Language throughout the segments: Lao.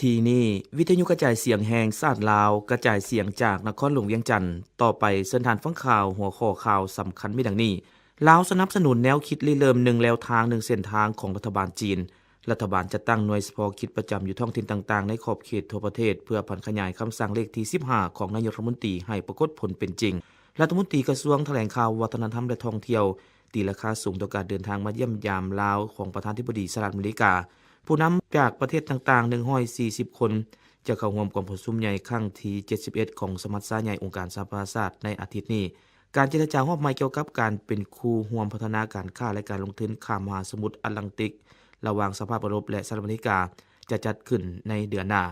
ທີ່ນີ້ ວິທະຍຸກະຈາຍສຽງແຫ່ງຊາດລາວ ກະຈາຍສຽງຈາກນະຄອນຫຼວງວຽງຈັນ. ຕໍ່ໄປເຊີນທ່ານຟັງຂ່າວ, ຫົວຂໍ້ຂ່າວສຳຄັນມີດັ່ງນີ້: ລາວສະໜັບສະໜູນແນວຄິດລິເລີ່ມໜຶ່ງແລວທາງໜຶ່ງເສັ້ນທາງຂອງລັດຖະບານຈີນ. ລັດຖະບານຈັດຕັ້ງໜ່ວຍສະເພາະກິດປະຈຳຢູ່ທ້ອງຖິ່ນຕ່າງໆໃນຂອບເຂດທົ່ວປະເທດ ເພື່ອຜັນຂະຫຍາຍຄຳສັ່ງເລກທີສິບຫ້າຂອງນາຍົກລັດຖະມົນຕີໃຫ້ປາກົດຜົນເປັນຈິງ. ລັດຖະມົນຕີກະຊວງຖະແຫຼງຂ່າວ, ວັດທະນະທຳ ແລະ ທ່ອງທ່ຽວ ຕີລາຄາສູງຕໍ່ການເດີນທາງມາຢ້ຽມຢາມລາວຂອງປະທານທິບໍດີສະຫະລັດອາເມລິກາ. ຜູ້ນຳຈາກປະເທດຕ່າງໆ ໜຶ່ງຮ້ອຍສີ່ສິບຄົນ ຈະເຂົ້າຮ່ວມກອງປະຊຸມໃຫຍ່ຄັ້ງທີເຈັດສິບເອັດຂອງສະມັດຊາໃຫຍ່ອົງການສະຫະປະຊາຊາດໃນອາທິດນີ້. ການເຈລະຈາຮອບໃໝ່ກ່ຽວກັບການເປັນຄູ່ຮ່ວມພັດທະນາການຄ້າ ແລະ ການລົງທຶນຂ້າມມະຫາສະໝຸດແອດແລນຕິກ ລະຫວ່າງສະຫະພາບເອີຣົບ ແລະ ສະຫະລັດອາເມລິກາ ຈະຈັດຂຶ້ນໃນເດືອນໜ້າ.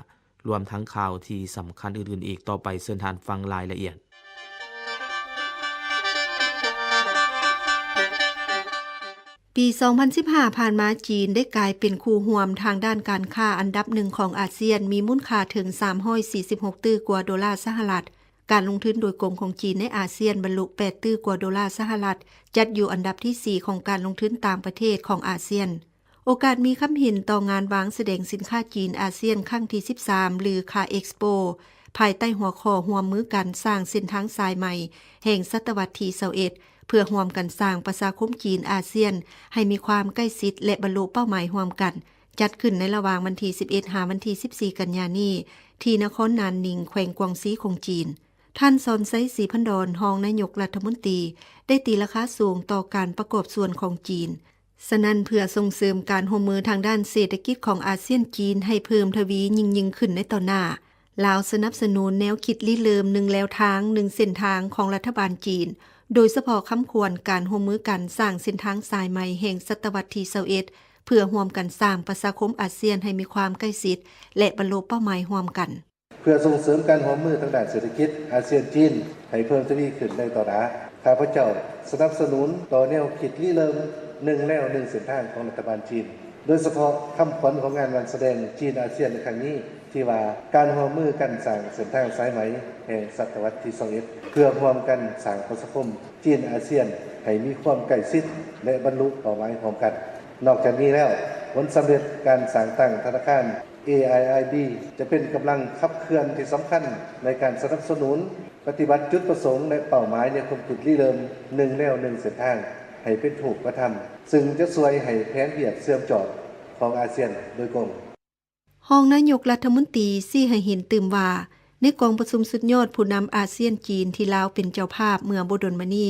ລວມທັງຂ່າວທີ່ສຳຄັນອື່ນໆອີກ. ຕໍ່ໄປເຊີນທ່ານຟັງລາຍລະອຽດ. ປີສອງພັນສິບຫ້າຜ່ານມາ, ຈີນໄດ້ກາຍເປັນຄູ່ຮ່ວມທາງດ້ານການຄ້າອັນດັບໜຶ່ງຂອງອາຊຽນ, ມີມູນຄ່າເຖິງສາມຮ້ອຍສີ່ສິບຫົກຕື້ກວ່າໂດລາສະຫະລັດ. ການລົງທຶນໂດຍກົງຂອງຈີນໃນອາຊຽນບັນລຸແປດຕື້ກວ່າໂດລາສະຫະລັດ, ຈັດຢູ່ອັນດັບທີສີ່ຂອງການລົງທຶນຕ່າງປະເທດຂອງອາຊຽນ. ໂອກາດມີຄຳເຫັນຕໍ່ງານວາງສະແດງສິນຄ້າຈີນອາຊຽນຄັ້ງທີສິບສາມ ຫຼື CAIEXPO ພາຍໃຕ້ຫົວຂໍ້ຮ່ວມມືກັນສ້າງເສັ້ນທາງສາຍໃໝ່ແຫ່ງສະຕະວັດທີຊາວເອັດ ເພື່ອຮ່ວມກັນສ້າງປະຊາຄົມຈີນອາຊຽນໃຫ້ມີຄວາມໃກ້ຊິດ ແລະ ບັນລຸເປົ້າໝາຍຮ່ວມກັນ, ຈັດຂຶ້ນໃນລະຫວ່າງວັນທີສິບເອັດ ຫາ ວັນທີສິບສີ່ ກັນຍານີ້ ທີ່ນະຄອນນານນິງ ແຂວງກວາງຊີຂອງຈີນ. ທ່ານ ສອນໄຊ ສີພັນດອນ ຮອງນາຍົກລັດຖະມົນຕີ ໄດ້ຕີລາຄາສູງຕໍ່ການປະກອບສ່ວນຂອງຈີນ. ສະນັ້ນ, ເພື່ອສົ່ງເສີມການຮ່ວມມືທາງດ້ານເສດຖະກິດຂອງອາຊຽນ-ຈີນໃຫ້ເພີ່ມທະວີຍິ່ງໆຂຶ້ນໃນຕໍ່ໜ້າ, ລາວສະໜັບສະໜູນແນວຄິດລິເລີ່ມໜຶ່ງແລວທາງ, ໜຶ່ງເສັ້ນທາງຂອງລັດຖະບານຈີນ, ໂດຍສະເພາະຄຳຂວັນການຮ່ວມມືກັນສ້າງເສັ້ນທາງສາຍໃໝ່ແຫ່ງສະຕະວັດທີຊາວເອັດ ເພື່ອຮ່ວມກັນສ້າງປະຊາຄົມອາຊຽນໃຫ້ມີຄວາມໃກ້ຊິດ ແລະ ບັນລຸເປົ້າໝາຍຮ່ວມກັນ. ເພື່ອສົ່ງເສີມການຮ່ວມມືທາງດ້ານເສດຖະກິດອາຊຽນ-ຈີນໃຫ້ເພີ່ມທະວີຂຶ້ນໃນຕໍ່ໜ້າ, ຂ້າພະເຈົ້າສະໜັບສະໜູນຕໍ່ແນວຄິດລິເລີ່ມໜຶ່ງແລວໜຶ່ງເສັ້ນທາງຂອງລັດຖະບານຈີນ, ໂດຍສະເພາະຄຳຂວັນຂອງງານວັນສະແດງຈີນອາຊຽນໃນຄັ້ງນີ້ ທີ່ວ່າ ການຮ່ວມມືກັນສ້າງເສັ້ນທາງສາຍໃໝ່ແຫ່ງສະຕະວັດທີຊາວເອັດ ເພື່ອຮ່ວມກັນສ້າງປະຊາຄົມຈີນອາຊຽນໃຫ້ມີຄວາມໃກ້ຊິດ ແລະ ບັນລຸເປົ້າໝາຍຮ່ວມກັນ. ນອກຈາກນີ້ແລ້ວ, ຜົນສຳເລັດການສ້າງຕັ້ງທະນາຄານ ເອໄອໄອບີ ຈະເປັນກຳລັງຂັບເຄື່ອນທີ່ສຳຄັນໃນການສະໜັບສະໜູນປະຕິບັດຈຸດປະສົງ ແລະ ເປົ້າໝາຍໃນຄວາມຄິດລິເລີ່ມໜຶ່ງແນວໜຶ່ງເສັ້ນທາງໃຫ້ເປັນຮູບປະທຳ, ຊຶ່ງຈະຊ່ວຍໃຫ້ແຜນວຽກເຊື່ອມຈອດຂອງອາຊຽນໂດຍກົງ. ຮອງນາຍົກລັດຖະມົນຕີຊີ້ໃຫ້ເຫັນຕື່ມວ່າ, ໃນກອງປະຊຸມສຸດຍອດຜູ້ນຳອາຊຽນ-ຈີນທີ່ລາວເປັນເຈົ້າພາບເມື່ອບໍ່ດົນມານີ້,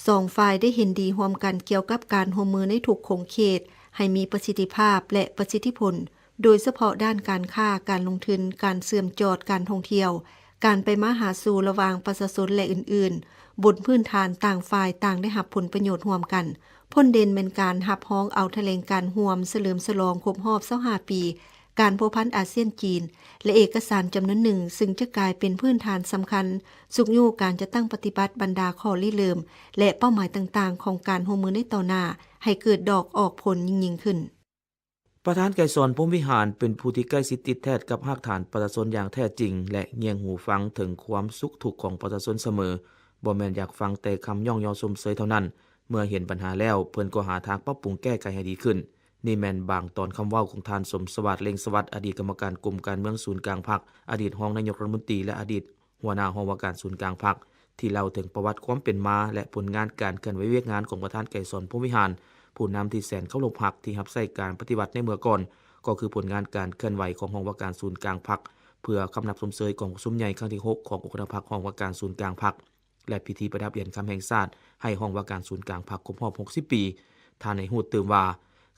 ສອງຝ່າຍໄດ້ເຫັນດີຮ່ວມກັນກ່ຽວກັບການຮ່ວມມືໃນທຸກຂົງເຂດໃຫ້ມີປະສິດທິພາບ ແລະ ປະສິດທິຜົນ, ໂດຍສະເພາະດ້ານການຄ້າ, ການລົງທຶນ, ການເຊື່ອມຈອດ, ການທ່ອງທ່ຽວ, ການໄປມາຫາສູ່ລະຫວ່າງປະຊາຊົນ ແລະ ອື່ນໆ, ບົນພື້ນຖານຕ່າງຝ່າຍຕ່າງໄດ້ຮັບຜົນປະໂຫຍດຮ່ວມກັນ. ພົ້ນເດັ່ນແມ່ນການຮັບຮອງເອົາຖະແຫຼງການຮ່ວມສະເຫຼີມສະຫຼອງຄົບຮອບຊາວຫ້າປີ ການພົວພັນອາຊຽນ-ຈີນ ແລະ ເອກະສານຈຳນວນໜຶ່ງ, ຊຶ່ງຈະກາຍເປັນພື້ນຖານສຳຄັນຊຸກຍູ້ການຈັດຕັ້ງປະຕິບັດບັນດາຂໍ້ລິເລີ່ມ ແລະ ເປົ້າໝາຍຕ່າງໆຂອງການຮ່ວມມືໃນຕໍ່ໜ້າ ໃຫ້ເກີດດອກອອກຜົນຍິ່ງໆຂຶ້ນ. ປະທານໄກສອນ ພົມວິຫານ ເປັນຜູ້ທີ່ໃກ້ຊິດຕິດແທດກັບຮາກຖານປະຊາຊົນຢ່າງແທ້ຈິງ ແລະ ງຽງຫູຟັງເຖິງຄວາມສຸກທຸກຂອງປະຊາຊົນສະເໝີ. ບໍ່ແມ່ນຢາກຟັງແຕ່ຄຳຍ້ອງຍໍຊົມເຊີຍເທົ່ານັ້ນ, ເມື່ອເຫັນບັນຫາແລ້ວ, ເພິ່ນກໍຫາທາງປັບປຸງແກ້ໄຂໃຫ້ດີຂຶ້ນ. ນີ້ແມ່ນບາງຕອນຄຳເວົ້າຂອງທ່ານ ສົມສະຫວາດ ເລັ່ງສະຫວັດ, ອະດີດກຳມະການກົມການເມືອງສູນກາງພັກ, ອະດີດຮອງນາຍົກລັດຖະມົນຕີ ແລະ ອະດີດ ຫົວໜ້າຫ້ອງວ່າການສູນກາງພັກ ທີ່ເລົ່າເຖິງປະຫວັດຄວາມເປັນມາ ແລະ ຜົນງານການເຄື່ອນໄຫວວຽກງານຂອງປະທານໄກສອນ ພົມວິຫານ, ຜູ້ນຳທີ່ແສນເຄົາລົບຮັກ ທີ່ຮັບໃຊ້ການປະຕິວັດໃນເມື່ອກ່ອນ, ກໍຄືຜົນງານການເຄື່ອນໄຫວຂອງຫ້ອງວ່າການສູນກາງພັກ ເພື່ອຄຳນັບຊົມເຊີຍກອງປະຊຸມໃຫຍ່ຄັ້ງທີຫົກຂອງອົງຄະນະພັກຫ້ອງວ່າການສູນກາງພັກ ແລະ ພິທີປະດັບຫຼຽນຄຳແຫ່ງຊາດໃຫ້ຫ້ອງວ່າການສູນກາງພັກຄົບຮອບຫົກສິບປີ. ທ່ານໃຫ້ຮູ້ຕື່ມວ່າ,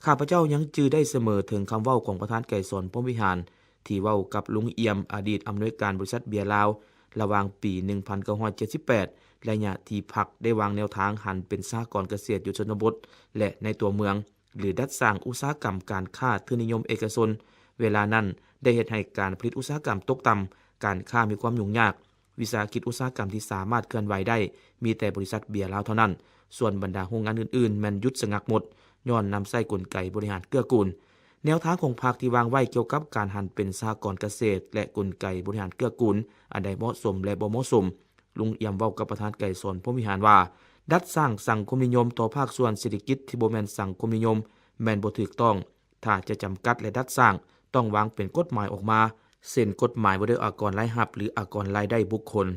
ຂ້າພະເຈົ້າຍັງຈື່ໄດ້ສະເໝີເຖິງຄຳເວົ້າຂອງປະທານໄກສອນ ພົມວິຫານ ທີ່ເວົ້າກັບລຸງອຽມ ອະດີດອຳນວຍການບໍລິສັດເບຍລາວ ລະຫວ່າງປີໜຶ່ງພັນເກົ້າຮ້ອຍເຈັດສິບແປດ ໄລຍະທີ່ພັກໄດ້ວາງແນວທາງຫັນເປັນສະຫະກອນກະເສດຢູ່ຊົນນະບົດ ແລະ ໃນຕົວເມືອງ ຫຼື ດັດສ້າງອຸດສາຫະກຳການຄ້າທຶນນິຍົມເອກະຊົນ. ເວລານັ້ນໄດ້ເຮັດໃຫ້ການຜະລິດອຸດສາຫະກຳຕົກຕ່ຳ, ການຄ້າມີຄວາມຫຍຸ້ງຍາກ. ວິສາຫະກິດອຸດສາຫະກຳທີ່ສາມາດເຄື່ອນໄຫວໄດ້ ມີແຕ່ບໍລິສັດເບຍລາວເທົ່ານັ້ນ, ສ່ວນບັນດາໂຮງງານອື່ນໆ ແມ່ນຢຸດສະງັກໝົດ ຍ້ອນນຳໃຊ້ກົນໄກບໍລິຫານເກື້ອກູນ. ແນວທາງຂອງພັກທີ່ວາງໄວ້ກ່ຽວກັບການຫັນເປັນສະຫະກອນກະເສດ ແລະ ກົນໄກບໍລິຫານເກື້ອກູນ ອັນໃດເໝາະສົມ ແລະ ບໍ່ເໝາະສົມ, ລຸງອຽມເວົ້າກັບປະທານໄກສອນ ພົມວິຫານ ວ່າ ດັດສ້າງສັງຄົມນິຍົມຕໍ່ພາກສ່ວນເສດຖະກິດທີ່ບໍ່ແມ່ນສັງຄົມນິຍົມ ແມ່ນບໍ່ຖືກຕ້ອງ. ຖ້າຈະຈຳກັດ ແລະ ດັດສ້າງ, ຕ້ອງວາງເປັນກົດໝາຍອອກມາ ເຊັ່ນ ກົດໝາຍວ່າດ້ວຍອາກອນລາຍຮັບ ຫຼື ອາກອນລາຍໄດ້ບຸກຄົນ.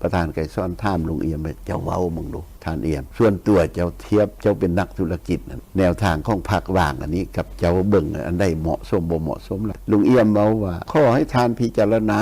ປະທານໄກສອນຖາມລຸງອຽມວ່າ ເຈົ້າເວົ້າເບິ່ງດູ ທ່ານອຽມ ສ່ວນຕົວເຈົ້າທຽບ ເຈົ້າເປັນນັກທຸລະກິດນັ້ນ ແນວທາງຂອງພັກວາງອັນນີ້ກັບເຈົ້າເບິ່ງ ອັນໃດເໝາະສົມບໍ່ເໝາະສົມລະ? ລຸງອຽມເວົ້າວ່າ ຂໍໃຫ້ທ່ານພິຈາລະນາ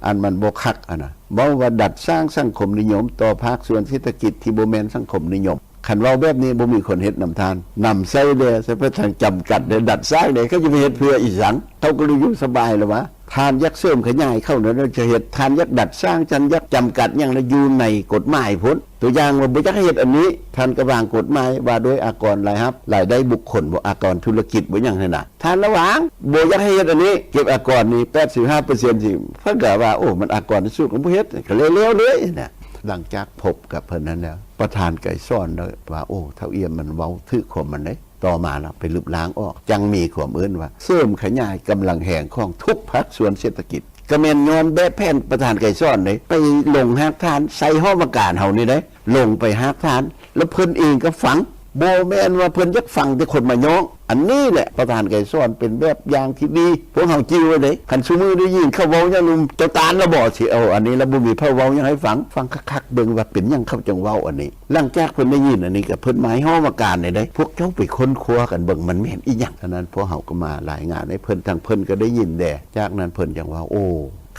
ອັນມັນບໍ່ຄັກຫັ້ນນະ ເວົ້າວ່າດັດສ້າງສັງຄົມນິຍົມຕໍ່ພາກສ່ວນເສດຖະກິດທີ່ບໍ່ແມ່ນສັງຄົມນິຍົມ. ຄັນເວົ້າແບບນີ້ບໍ່ມີຄົນເຮັດນຳທ່ານ. ນຳໃຊ້ແດ່ ໃຊ້ໄປທາງຈຳກັດແດ່ ດັດສ້າງແດ່ ເຂົາຈະໄປເຮັດເພື່ອອີ່ຫຍັງ? ເຂົາກໍໄດ້ຢູ່ສະບາຍແລ້ວວະ. ທ່ານຢາກເສີມຂະຫຍາຍເຂົານັ້ນຈະເຮັດ, ທ່ານຢາກດັດສ້າງ, ທ່ານຢາກຈຳກັດຫຍັງນະ ຢູ່ໃນກົດໝາຍພຸ້ນ. ຕົວຢ່າງວ່າບໍ່ຢາກໃຫ້ເຮັດອັນນີ້ ທ່ານກໍວາງກົດໝາຍວ່າດ້ວຍອາກອນລາຍຮັບ, ລາຍໄດ້ບຸກຄົນບໍ, ອາກອນທຸລະກິດບໍ ຫຍັງຫັ້ນນະ. ທ່ານລະວາງ ບໍ່ຢາກໃຫ້ເຮັດອັນນີ້ ເກັບອາກອນນີ້ ແປດສິບຫ້າເປີເຊັນ ຊິ ເພິ່ນກໍວ່າ ໂອ້ ມັນອາກອນສູງ ກໍບໍ່ເຮັດ ກໍເລີຍແລ້ວເລີຍນະ. ຫຼັງຈາກພົບກັບເພິ່ນນັ້ນແລ້ວ ປະທານໄກສອນເລີຍວ່າ ໂອ້ ທ້າວອຽມມັນເວົ້າຖືກຄວາມມັນເດ້. ຕໍ່ມາລະໄປລຶບລ້າງອອກ ຈັ່ງມີຄວາມເອີ້ນວ່າ ເສີມຂະຫຍາຍກຳລັງແຮງຂອງທຸກພາກສ່ວນເສດຖະກິດ. ກໍແມ່ນຍ້ອນແບບແຜນປະທານໄກສອນເດ້ ໄປລົງຮາກຖານ ໃສ່ຫ້ອງວ່າການເຮົານີ້ເດ້ ລົງໄປຮາກຖານ ແລ້ວເພິ່ນເອງກໍຟັງ. ບໍ່ແມ່ນວ່າເພິ່ນຢາກຟັງແຕ່ຄົນມາຍ້ອງ. ອັນນີ້ແຫຼະ ປະທານໄກສອນເປັນແບບຢ່າງທີ່ດີ ພວກເຮົາຈື່ໄວ້ເດ້. ຄັນຊຸມື້ໄດ້ຍິນເຂົາເວົ້າຫຍັງໜຶ່ງ ເຈົ້າຕ້ານລະບໍ ຊິເອົາອັນນີ້ລະ ບໍ່ມີໃຜເວົ້າຫຍັງໃຫ້ຟັງ. ຟັງຄັກໆເບິ່ງວ່າເປັນຫຍັງເຂົາຈັ່ງເວົ້າອັນນີ້. ຫຼັງຈາກເພິ່ນໄດ້ຍິນອັນນີ້ ກໍເພິ່ນມາໃຫ້ຫ້ອງວ່າການນີ້ເດ້ ພວກເຈົ້າໄປຄົ້ນຄວ້າກັນເບິ່ງ ມັນແມ່ນອີ່ຫຍັງ. ອັນນັ້ນພວກເຮົາກໍມາລາຍງານໃຫ້ເພິ່ນ ທາງເພິ່ນກໍໄດ້ຍິນແດ່. ຈາກນັ້ນເພິ່ນຈັ່ງວ່າ ໂອ້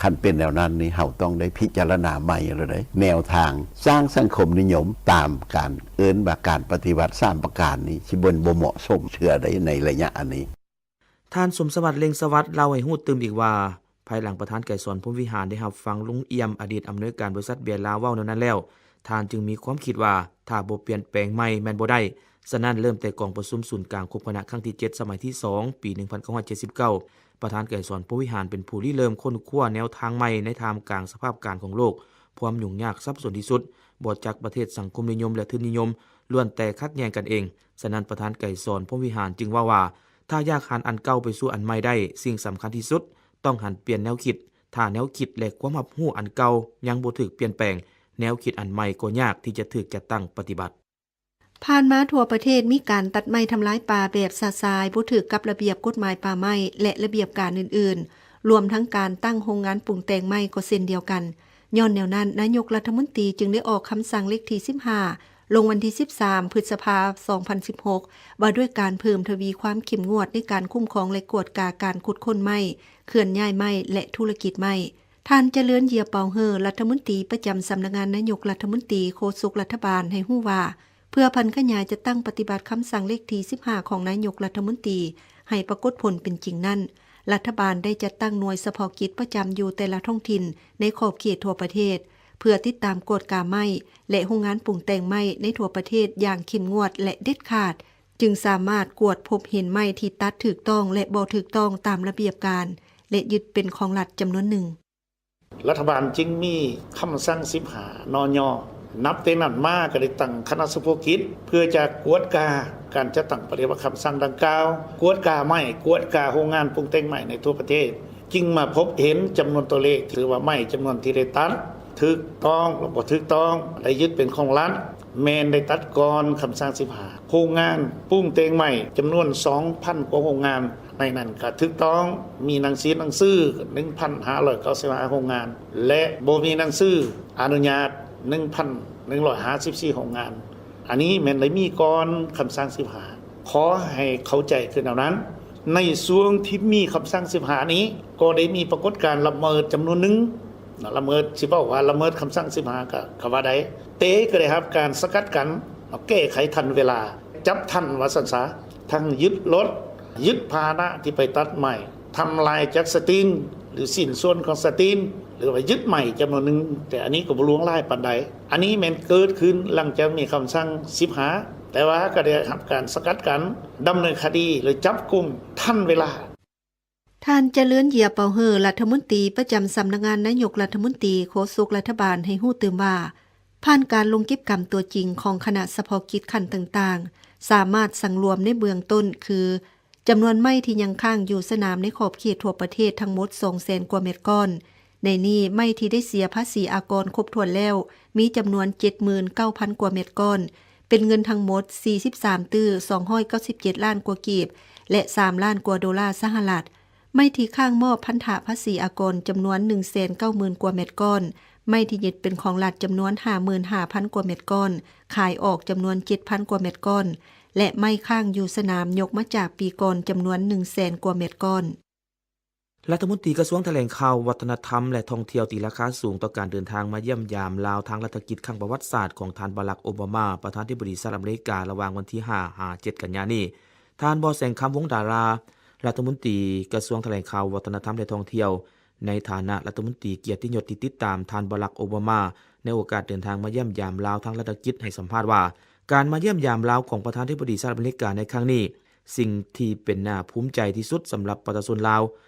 ຄັນເປັນແນວນັ້ນນີ້ ເຮົາຕ້ອງໄດ້ພິຈາລະນາໃໝ່ແລ້ວເດ້ ແນວທາງສ້າງສັງຄົມນິຍົມ ຕາມການເອີ້ນວ່າການປະຕິວັດສາມປະການນີ້ ຊິເບິ່ງບໍ່ເໝາະສົມເທື່ອໃດໃນໄລຍະອັນນີ້. ທ່ານ ສົມສະຫວັດ ເລັ່ງສະຫວັດ ເລົ່າໃຫ້ຮູ້ຕື່ມອີກວ່າ ພາຍຫຼັງປະທານໄກສອນ ພົມວິຫານ ໄດ້ຮັບຟັງລຸງອຽມ ອະດີດອຳນວຍການບໍລິສັດເບຍລາວ ເວົ້າແນວນັ້ນແລ້ວ, ທ່ານຈຶ່ງມີຄວາມຄິດວ່າ ຖ້າບໍ່ປ່ຽນແປງໃໝ່ແມ່ນບໍ່ໄດ້. ສະນັ້ນ ເລີ່ມແຕ່ກອງປະຊຸມສູນກາງຄົບຄະນະຄັ້ງທີເຈັດ ສະໄໝທີສອງ ປີໜຶ່ງພັນເກົ້າຮ້ອຍເຈັດສິບເກົ້າ ປະທານໄກສອນ ພົມວິຫານ ເປັນຜູ້ລິເລີ່ມຄົ້ນຄວ້າແນວທາງໃໝ່ໃນທ່າມກາງສະພາບການຂອງໂລກ ຄວາມຫຍຸ້ງຍາກສັບສົນທີ່ສຸດ, ບໍ່ຈັກປະເທດສັງຄົມນິຍົມ ແລະ ທຶນນິຍົມ ລ້ວນແຕ່ຂັດແຍ່ງກັນເອງ. ສະນັ້ນ ປະທານໄກສອນ ພົມວິຫານ ຈຶ່ງເວົ້າວ່າ ຖ້າຢາກຫັນອັນເກົ່າໄປສູ່ອັນໃໝ່ໄດ້, ສິ່ງສຳຄັນທີ່ສຸດຕ້ອງຫັນປ່ຽນແນວຄິດ. ຖ້າແນວຄິດ ແລະ ຄວາມຮັບຮູ້ອັນເກົ່າຍັງບໍ່ຖືກປ່ຽນແປງ, ແນວຄິດອັນໃໝ່ກໍຍາກທີ່ຈະຖືກຈັດຕັ້ງປະຕິບັດ. ຜ່ານມາທົ່ວປະເທດມີການຕັດໄມ້ທຳລາຍປ່າແບບຊະຊາຍ, ບໍ່ຖືກກັບລະບຽບກົດໝາຍປ່າໄມ້ ແລະ ລະບຽບການອື່ນໆ, ລວມທັງການຕັ້ງໂຮງງານປຸງແຕ່ງໄມ້ກໍເຊັ່ນດຽວກັນ. ຍ້ອນແນວນັ້ນ, ນາຍົກລັດຖະມົນຕີຈຶ່ງໄດ້ອອກຄຳສັ່ງເລກທີສິບຫ້າ ລົງວັນທີສິບສາມ ພຶດສະພາ ສອງພັນສິບຫົກ ວ່າດ້ວຍການເພີ່ມທະວີຄວາມເຂັ້ມງວດໃນການຄຸ້ມຄອງ ແລະ ກວດກາການຂຸດຄົ້ນໄມ້, ເຄື່ອນຍ້າຍໄມ້ ແລະ ທຸລະກິດໄມ້. ທ່ານ ຈະເລີນ ເຢຍເປົາເຮີ ລັດຖະມົນຕີປະຈຳສຳນັກງານນາຍົກລັດຖະມົນຕີ ໂຄສົກລັດຖະບານ ໃຫ້ຮູ້ວ່າ ເພື່ອຜັນຂະຫຍາຍຈັດຕັ້ງປະຕິບັດຄຳສັ່ງເລກທີສິບຫ້າ ຂອງນາຍົກລັດຖະມົນຕີໃຫ້ປາກົດຜົນເປັນຈິງນັ້ນ, ລັດຖະບານໄດ້ຈັດຕັ້ງໜ່ວຍສະເພາະກິດປະຈຳຢູ່ແຕ່ລະທ້ອງຖິ່ນໃນຂອບເຂດທົ່ວປະເທດ ເພື່ອຕິດຕາມກວດກາໄມ້ ແລະ ໂຮງງານປຸງແຕ່ງໄມ້ໃນທົ່ວປະເທດຢ່າງເຂັ້ມງວດ ແລະ ເດັດຂາດ, ຈຶ່ງສາມາດກວດພົບເຫັນໄມ້ທີ່ຕັດຖືກຕ້ອງ ແລະ ບໍ່ຖືກຕ້ອງຕາມລະບຽບການ ແລະ ຍຶດເປັນຂອງລັດຈຳນວນໜຶ່ງ. ລັດຖະບານຈຶ່ງມີຄຳສັ່ງສິບຫ້າ ນຍ. ນັບແຕ່ນັ້ນມາກໍໄດ້ຕັ້ງຄະນະສະເພາະກິດ ເພື່ອຈະກວດກາການຈັດຕັ້ງປະຕິບັດຄຳສັ່ງດັ່ງກ່າວ, ກວດກາໄມ້, ກວດກາໂຮງງານປຸງແຕ່ງໄມ້ໃນທົ່ວປະເທດ, ຈຶ່ງມາພົບເຫັນຈຳນວນຕົວເລກ ຖືວ່າໄມ້ຈຳນວນທີ່ໄດ້ຕັດຖືກຕ້ອງ ແລະ ບໍ່ຖືກຕ້ອງ, ໄດ້ຍຶດເປັນຂອງລັດ, ແມ່ນໄດ້ຕັດກ່ອນຄຳສັ່ງສິບຫ້າ ໂຮງງານປຸງແຕ່ງໄມ້ຈຳນວນສອງພັນກວ່າໂຮງງານ, ໃນນັ້ນກໍຖືກຕ້ອງມີໜັງສືໜັງສືໜຶ່ງພັນຫ້າຮ້ອຍເກົ້າສິບຫ້າໂຮງງານ ແລະ ບໍ່ມີໜັງສືອະນຸຍາດໜຶ່ງພັນໜຶ່ງຮ້ອຍຫ້າສິບສີ່ໂຮງງານ. ອັນນີ້ແມ່ນໄດ້ມີກ່ອນຄຳສັ່ງສິບຫ້າ. ຂໍໃຫ້ເຂົ້າໃຈຄືແນວນັ້ນ. ໃນຊ່ວງທີ່ມີຄຳສັ່ງສິບຫ້ານີ້ ກໍໄດ້ມີປາກົດການລະເມີດຈຳນວນໜຶ່ງ. ລະເມີດ ຊິເວົ້າວ່າລະເມີດຄຳສັ່ງສິບຫ້າກໍ ກໍວ່າໄດ້, ແຕ່ກໍໄດ້ຮັບການສະກັດກັ້ນ, ແກ້ໄຂທັນເວລາ, ຈັບທັນວ່າຊັ້ນຊະ, ທັງຍຶດລົດ, ຍຶດພາຫະນະທີ່ໄປຕັດໄມ້, ທຳລາຍຈັກສະຕີນ ຫຼື ຊິ້ນສ່ວນຂອງສະຕີນ ຫຼືວ່າຍຶດໄມ້ຈຳນວນໜຶ່ງ, ແຕ່ອັນນີ້ກໍບໍ່ຫຼວງຫຼາຍປານໃດ. ອັນນີ້ແມ່ນເກີດຂຶ້ນຫຼັງຈາກມີຄຳສັ່ງສິບຫ້າ, ແຕ່ວ່າກໍໄດ້ຮັບການສະກັດກັ້ນ, ດຳເນີນຄະດີ ຫຼື ຈັບກຸມທັນເວລາ. ທ່ານ ຈະເລີນ ເຢຍເປົາເຮີ ລັດຖະມົນຕີປະຈຳສຳນັກງານນາຍົກລັດຖະມົນຕີ ໂຄສົກລັດຖະບານ ໃຫ້ຮູ້ຕື່ມວ່າ ຜ່ານການລົງກິດກຳຕົວຈິງຂອງຄະນະສະເພາະກິດຂັ້ນຕ່າງໆ ສາມາດສັງລວມໃນເບື້ອງຕົ້ນຄື ຈຳນວນໄມ້ທີ່ຍັງຄ້າງຢູ່ສະໜາມໃນຂອບເຂດທົ່ວປະເທດທັງໝົດສອງແສນກວ່າແມັດກ້ອນ. ໃນນີ້ ໄມ້ທີ່ໄດ້ເສຍພາສີອາກອນຄົບຖ້ວນແລ້ວ ມີຈຳນວນເຈັດໝື່ນເກົ້າພັນກວ່າແມັດກ້ອນ, ເປັນເງິນທັງໝົດສີ່ສິບສາມຕື້ສອງຮ້ອຍເກົ້າສິບເຈັດລ້ານກວ່າກີບ ແລະ ສາມລ້ານກວ່າໂດລາສະຫະລັດ. ໄມ້ທີ່ຄ້າງມອບພັນທະພາສີອາກອນຈຳນວນໜຶ່ງແສນເກົ້າໝື່ນກວ່າແມັດກ້ອນ, ໄມ້ທີ່ຍຶດເປັນຂອງລັດຈຳນວນຫ້າໝື່ນຫ້າພັນກວ່າແມັດກ້ອນ, ຂາຍອອກຈຳນວນເຈັດພັນກວ່າແມັດກ້ອນ ແລະ ໄມ້ຄ້າງຢູ່ສະໜາມຍົກມາຈາກປີກ່ອນຈຳນວນໜຶ່ງແສນກວ່າແມັດກ້ອນ. ລັດຖະມົນຕີກະຊວງຖະແຫຼງຂ່າວ, ວັດທະນະທຳ ແລະ ທ່ອງທ່ຽວຕີລາຄາສູງຕໍ່ການເດີນທາງມາຢ້ຽມຢາມລາວທາງລັດຖະກິດຄັ້ງປະຫວັດສາດຂອງທ່ານ ບາຣັກ ໂອບາມາ, ປະທານທິບໍດີສະຫະລັດອາເມລິກາ, ລະຫວ່າງວັນທີຫ້າຫາເຈັດກັນຍານີ້. ທ່ານ ບໍ່ແສງຄຳ ວົງດາລາ, ລັດຖະມົນຕີກະຊວງຖະແຫຼງຂ່າວ, ວັດທະນະທຳ ແລະ ທ່ອງທ່ຽວ, ໃນຖານະລັດຖະມົນຕີກຽດຕິຍົດທີ່ຕິດຕາມທ່ານ ບາຣັກ ໂອບາມາ, ໃນໂອກາດເດີນທາງມາຢ້ຽມຢາມລາວທາງລັດຖະກິດ ໃຫ້ສຳພາດວ່າ ການມາຢ້ຽມຢາມລາວຂອງປະທານທິບໍດີສະຫະລັດອາເມລິກາໃນຄັ້ງນີ້, ສິ່ງທີ່ເປັນໜ້າພູມໃຈທີ່ສຸດສຳລັບປະຊາຊົນລາວ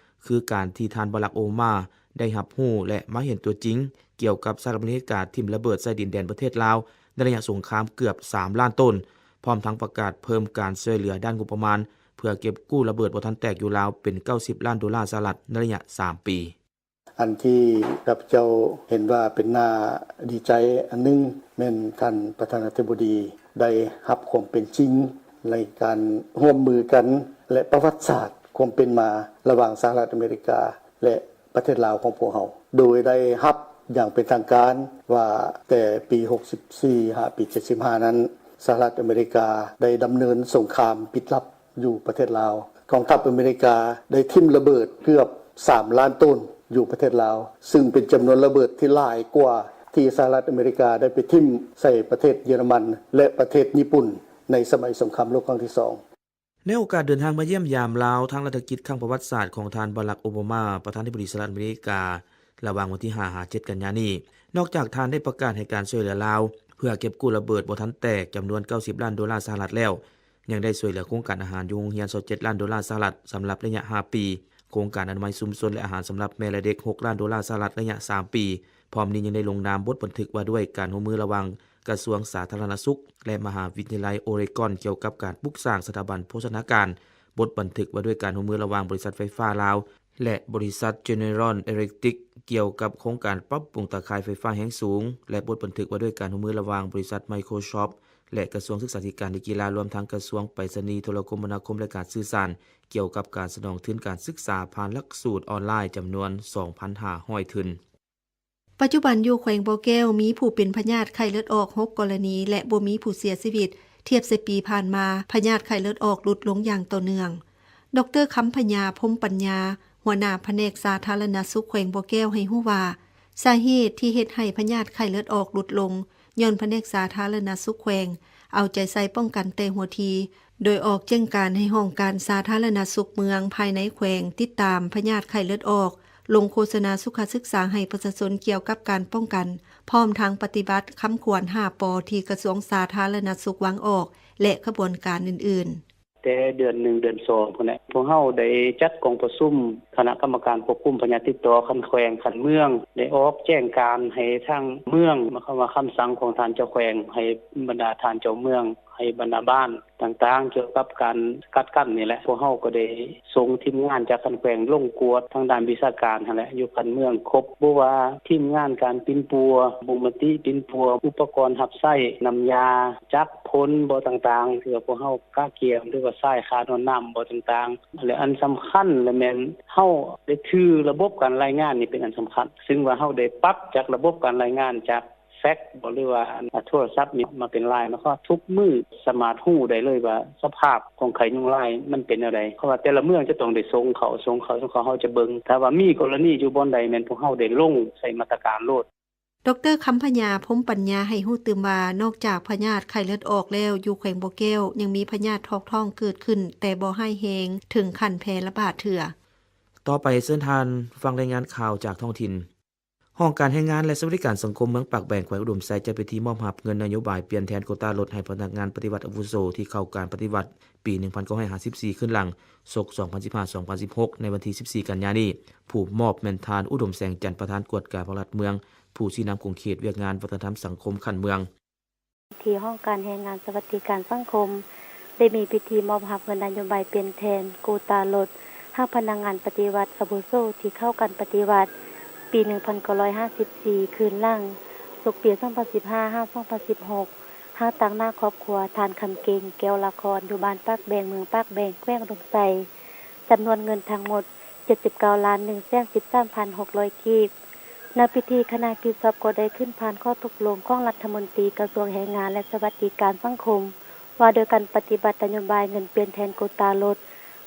ຄືການທີ່ທ່ານ ບາຣັກ ໂອບາມາ ໄດ້ຮັບຮູ້ ແລະ ມາເຫັນຕົວຈິງກ່ຽວກັບສະຫະລັດອາເມລິກາຖິ້ມລະເບີດໃສ່ດິນແດນປະເທດລາວ ໃນໄລຍະສົງຄາມເກືອບສາມລ້ານໂຕນ, ພ້ອມທັງປະກາດເພີ່ມການຊ່ວຍເຫຼືອດ້ານງົບປະມານ ເພື່ອເກັບກູ້ລະເບີດບໍ່ທັນແຕກຢູ່ລາວເປັນເກົ້າສິບລ້ານໂດລາສະຫະລັດໃນໄລຍະສາມປີ. ອັນທີ່ຂ້າພະເຈົ້າເຫັນວ່າເປັນໜ້າດີໃຈອັນໜຶ່ງ ແມ່ນທ່ານປະທານາທິບໍດີໄດ້ຮັບຄວາມເປັນຈິງໃນການຮ່ວມມືກັນ ແລະ ປະຫວັດສາດຄວາມເປັນມາລະຫວ່າງສະຫະລັດອາເມລິກາ ແລະ ປະເທດລາວຂອງພວກເຮົາ, ໂດຍໄດ້ຮັບຢ່າງເປັນທາງການວ່າ ແຕ່ປີຫົກສິບສີ່ຫາປີເຈັດສິບຫ້ານັ້ນ, ສະຫະລັດອາເມລິກາໄດ້ດຳເນີນສົງຄາມປິດລັບຢູ່ປະເທດລາວ. ກອງທັບອາເມລິກາໄດ້ຖິ້ມລະເບີດເກືອບສາມລ້ານໂຕນຢູ່ປະເທດລາວ, ຊຶ່ງເປັນຈຳນວນລະເບີດທີ່ຫຼາຍກວ່າທີ່ສະຫະລັດອາເມລິກາໄດ້ໄປຖິ້ມໃສ່ປະເທດເຢຍລະມັນ ແລະ ປະເທດຍີ່ປຸ່ນໃນສະໄໝສົງຄາມໂລກຄັ້ງທີສອງ. ໃນໂອກາດເດີນທາງມາຢ້ຽມຢາມລາວທາງລັດຖະກິດຄັ້ງປະຫວັດສາດຂອງທ່ານ ບາຣັກ ໂອບາມາ, ປະທານທິບໍດີສະຫະລັດອາເມລິກາ, ລະຫວ່າງວັນທີຫ້າຫາເຈັດກັນຍານີ້, ນອກຈາກທ່ານໄດ້ປະກາດໃຫ້ການຊ່ວຍເຫຼືອລາວ ເພື່ອເກັບກູ້ລະເບີດບໍ່ທັນແຕກຈຳນວນເກົ້າສິບລ້ານໂດລາສະຫະລັດແລ້ວ, ຍັງໄດ້ຊ່ວຍເຫຼືອໂຄງການອາຫານຢູ່ໂຮງຮຽນຊາວເຈັດລ້ານໂດລາສະຫະລັດສຳລັບໄລຍະຫ້າປີ, ໂຄງການອະນາໄມຊຸມຊົນ ແລະ ອາຫານສຳລັບແມ່ ແລະ ເດັກຫົກລ້ານໂດລາສະຫະລັດໄລຍະສາມປີ. ພ້ອມນີ້ຍັງໄດ້ລົງນາມບົດບັນທຶກວ່າດ້ວຍການຮ່ວມມືລະຫວ່າງກະຊວງສາທາລະນະສຸກ ແລະ ມະຫາວິທະຍາໄລໂອເຣກອນ ກ່ຽວກັບການປຸກສ້າງສະຖາບັນໂພຊະນາການ, ບົດບັນທຶກວ່າດ້ວຍການຮ່ວມມືລະຫວ່າງບໍລິສັດໄຟຟ້າລາວ ແລະ ບໍລິສັດ General Electric ກ່ຽວກັບໂຄງການປັບປຸງຕາຂ່າຍໄຟຟ້າແຮງສູງ ແລະ ບົດບັນທຶກວ່າດ້ວຍການຮ່ວມມືລະຫວ່າງບໍລິສັດ Microsoft ແລະ ກະຊວງສຶກສາທິການ ແລະ ກິລາ, ລວມທັງກະຊວງໄປສະນີ, ໂທລະຄົມມະນາຄົມ ແລະ ການສື່ສານ, ກ່ຽວກັບການສະໜອງທຶນການສຶກສາຜ່ານຫຼັກສູດອອນລາຍຈຳນວນສອງພັນຫ້າຮ້ອຍທຶນ. ປັດຈຸບັນຢູ່ແຂວງບໍ່ແກ້ວມີຜູ້ເປັນພະຍາດໄຂ້ເລືອດອອກຫົກກໍລະນີ ແລະ ບໍ່ມີຜູ້ເສຍຊີວິດ, ທຽບໃສ່ປີຜ່ານມາ, ພະຍາດໄຂ້ເລືອດອອກຫຼຸດລົງຢ່າງຕໍ່ເນື່ອງ. ດອກເຕີ ຄຳພະຍາ ພົມປັນຍາ, ຫົວໜ້າພະແນກສາທາລະນະສຸກແຂວງບໍ່ແກ້ວ ໃຫ້ຮູ້ວ່າ, ສາເຫດທີ່ເຮັດໃຫ້ພະຍາດໄຂ້ເລືອດອອກຫຼຸດລົງ ຍ້ອນພະແນກສາທາລະນະສຸກແຂວງເອົາໃຈໃສ່ປ້ອງກັນແຕ່ຫົວທີ, ໂດຍອອກແຈ້ງການໃຫ້ຫ້ອງການສາທາລະນະສຸກເມືອງພາຍໃນແຂວງຕິດຕາມພະຍາດໄຂ້ເລືອດອອກ, ລົງໂຄສະນາສຸຂະສຶກສາໃຫ້ປະຊາຊົນກ່ຽວກັບການປ້ອງກັນ, ພ້ອມທັງປະຕິບັດຄຳຂວັນຫ້າ ປ ທີ່ກະຊວງສາທາລະນະສຸກວາງອອກ ແລະ ຂະບວນການອື່ນໆ. ແຕ່ເດືອນໜຶ່ງ ເດືອນສອງພຸ້ນແຫຼະ, ພວກເຮົາໄດ້ຈັດກອງປະຊຸມຄະນະກຳມະການຄວບຄຸມພະຍາດຕິດຕໍ່ຂັ້ນແຂວງ, ຂັ້ນເມືອງ, ໄດ້ອອກແຈ້ງການໃຫ້ທາງເມືອງ, ໝາຍຄວາມວ່າຄຳສັ່ງຂອງທ່ານເຈົ້າແຂວງ, ໃຫ້ບັນດາທ່ານເຈົ້າເມືອງ, ໃຫ້ບັນດາບ້ານຕ່າງໆ ກ່ຽວກັບການສະກັດກັ້ນນີ້ແຫຼະ. ພວກເຮົາກໍໄດ້ສົ່ງທີມງານຈາກຂັ້ນແຂວງລົງກວດທາງດ້ານວິຊາການຫັ້ນແຫຼະ ຢູ່ຂັ້ນເມືອງຄົບ, ບໍ່ວ່າທີມງານການປິ່ນປົວ, ບຸງມະຕິປິ່ນປົວ, ອຸປະກອນຮັບໃຊ້, ນ້ຳຢາ, ຈັກ ພົນບໍ່ຕ່າງໆ ທີ່ວ່າພວກເຮົາກະກຽມ ຫຼືວ່າສາຍຂາດນອນນ້ຳບໍ່ຕ່າງໆ ແລະ ອັນສຳຄັນລະແມ່ນເຮົາໄດ້ຖືລະບົບການລາຍງານນີ້ເປັນອັນສຳຄັນ, ຊຶ່ງວ່າເຮົາໄດ້ປັບຈາກລະບົບການລາຍງານຈາກແຟັກບໍ ຫຼືວ່າອັນໂທລະສັບນີ້ມາເປັນລາຍ, ໝາຍຄວາມວ່າທຸກມື້ສາມາດຮູ້ໄດ້ເລີຍວ່າສະພາບຂອງໄຂ້ຍຸງລາຍມັນເປັນແນວໃດ, ເພາະວ່າແຕ່ລະເມືອງຈະຕ້ອງໄດ້ສົ່ງເຂົ້າ, ສົ່ງເຂົ້າ, ສົ່ງເຂົ້າ ເຮົາຈະເບິ່ງ, ຖ້າວ່າມີກໍລະນີຢູ່ບ່ອນໃດ ແມ່ນພວກເຮົາໄດ້ລົງໃສ່ມາດຕະການໂລດ. ດອກເຕີ ຄຳພະຍາ ພົມປັນຍາ ໃຫ້ຮູ້ຕື່ມວ່າ ນອກຈາກພະຍາດໄຂ້ເລືອດອອກແລ້ວ, ຢູ່ແຂວງບໍ່ແກ້ວຍັງມີພະຍາດຖອກທ້ອງເກີດຂຶ້ນ, ແຕ່ບໍ່ຮ້າຍແຮງເຖິງຂັ້ນແຜ່ລະບາດເທື່ອ. ຕໍ່ໄປເຊີນທ່ານຟັງລາຍງານຂ່າວຈາກທ້ອງຖິ່ນ. ຫ້ອງການແຮງງານ ແລະ ສະຫວັດດີການສັງຄົມເມືອງປາກແບງ ແຂວງອຸດົມໄຊ ຈັດພິທີມອບຮັບເງິນນະໂຍບາຍປ່ຽນແທນໂກຕາລົດໃຫ້ພະນັກງານປະຕິບັດອາວຸໂສທີ່ເຂົ້າການປະຕິບັດ ປີໜຶ່ງພັນເກົ້າຮ້ອຍຫ້າສິບສີ່ ຄືນຫຼັງ ສົກສອງພັນສິບຫ້າ ສອງພັນສິບຫົກ ໃນວັນທີສິບສີ່ ກັນຍານີ້. ຜູ້ມອບແມ່ນທ່ານ ອຸດົມແສງຈັນ ປະທານກວດກາພັກລັດເມືອງ, ຜູ້ຊີ້ນຳຂົງເຂດວຽກງານວັດທະນະທຳສັງຄົມຂັ້ນເມືອງ. ທີ່ຫ້ອງການແຮງງານ ສະຫວັດດີການສັງຄົມ ໄດ້ມີພິທີມອບຮັບເງິນນະໂຍບາຍປ່ຽນແທນໂກຕາລົດ ໃຫ້ພະນັກງານປະຕິບັດອາວຸໂສທີ່ເຂົ້າການປະຕິບັດ ປີໜຶ່ງພັນເກົ້າຮ້ອຍຫ້າສິບສີ່ ຄືນຫຼັງ ສົກປີສອງພັນສິບຫ້າ ຫາ ສອງພັນສິບຫົກ ໃຫ້ຕາງໜ້າຄອບຄົວທ່ານ ຄຳເກັ່ງ ແກ້ວລະຄອນ ຢູ່ບ້ານປາກແບງ ເມືອງປາກແບງ ແຂວງອຸດົມໄຊ ຈຳນວນເງິນທັງໝົດ ເຈັດສິບເກົ້າລ້ານໜຶ່ງແສນສິບສາມພັນຫົກຮ້ອຍກີບ. ໃນພິທີ, ຄະນະຄິດຊອບກໍໄດ້ຂຶ້ນຜ່ານຂໍ້ຕົກລົງຂອງລັດຖະມົນຕີກະຊວງແຮງງານ ແລະ ສະຫວັດດີການສັງຄົມ ວ່າດ້ວຍການປະຕິບັດນະໂຍບາຍເງິນປ່ຽນແທນໂກຕາລົດ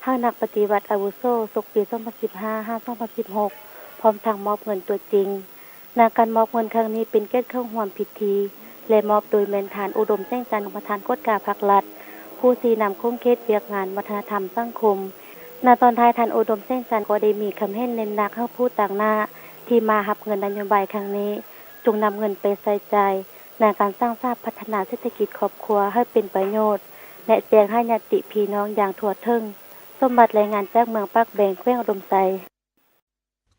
ໃຫ້ນັກປະຕິວັດອາວຸໂສສົກປີສອງພັນສິບຫ້າຫາສອງພັນສິບຫົກ ພ້ອມທັງມອບເງິນຕົວຈິງ. ໃນການມອບເງິນຄັ້ງນີ້ ເປັນກຽດເຂົ້າຮ່ວມພິທີ ແລະ ມອບໂດຍແມ່ນທ່ານ ອຸດົມ ແສງຈັນ ປະທານກວດກາພັກລັດ, ຜູ້ຊີ້ນຳຂົງເຂດວຽກງານວັດທະນະທຳສັງຄົມ. ໃນຕອນທ້າຍ, ທ່ານ ອຸດົມ ແສງຈັນ ກໍໄດ້ມີຄຳເຫັນເນັ້ນໜັກໃຫ້ຜູ້ຕາງໜ້າທີ່ມາຮັບເງິນນະໂຍບາຍຄັ້ງນີ້ ຈົ່ງນຳເງິນໄປໃຊ້ຈ່າຍໃນການສ້າງສາພັດທະນາເສດຖະກິດຄອບຄົວໃຫ້ເປັນປະໂຫຍດ ແລະ ແຈກໃຫ້ຍາດຕິພີ່ນ້ອງຢ່າງທົ່ວເຖິງ. ສົມບັດ ລາຍງານຈາກເມືອງປາກແບງ ແຂວງອຸດົມໄຊ.